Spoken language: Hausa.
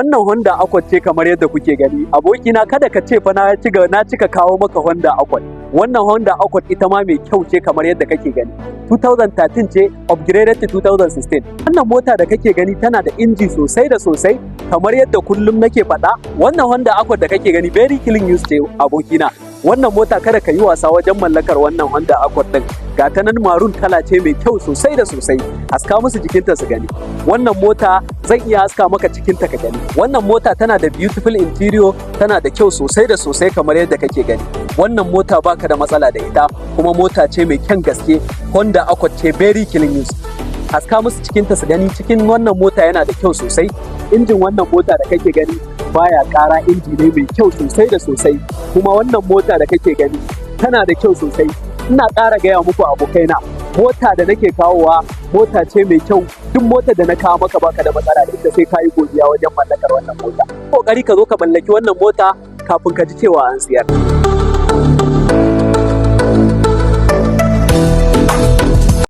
Wannan Honda Accord ce kamar yadda kuke gani. Abokina, kada ka ce fa na cika kawo maka Honda Accord. Wannan Honda Accord ita ma mai kyau ce kamar yadda kake gani. 2013 ce, upgraded to 2016. Wannan mota da kake gani tana da inji sosai da sosai, kamar yadda kullum nake faɗa. Wannan Honda Accord da kake gani very clean use ce, abokina. Wannan mota, kada ka yi wasa wajen mallakar wannan Honda Accord din. Ga ta nan, maroon kala ce mai kyau sosai da sosai. Haska musu jikinta su gani. Wannan mota zan iya haska maka cikinta ka gani. Wannan mota tana da beautiful interior, tana da kyau sosai da sosai kamar yadda kake gani. Wannan mota baka da matsala da ita, kuma mota ce mai kyan gaske. Honda Accord ce, very clean use. Haska musu cikinta su gani. Cikin wannan mota yana da kyau sosai. Injin wannan mota da kake gani baya ƙara, inji ne mai kyau sosai da sosai. Kuma wannan mota da kake gani tana da kyau sosai. Ina ƙara gaya muku, abokaina, mota da nake kawowa mota ce mai kyau. Duk motar da na kawo maka, baka da matsala da ita, sai ka yi godiya wajen mallakar wannan mota. Kokari ka zo ka mallaki wannan mota kafin ka ji cewa an siyar.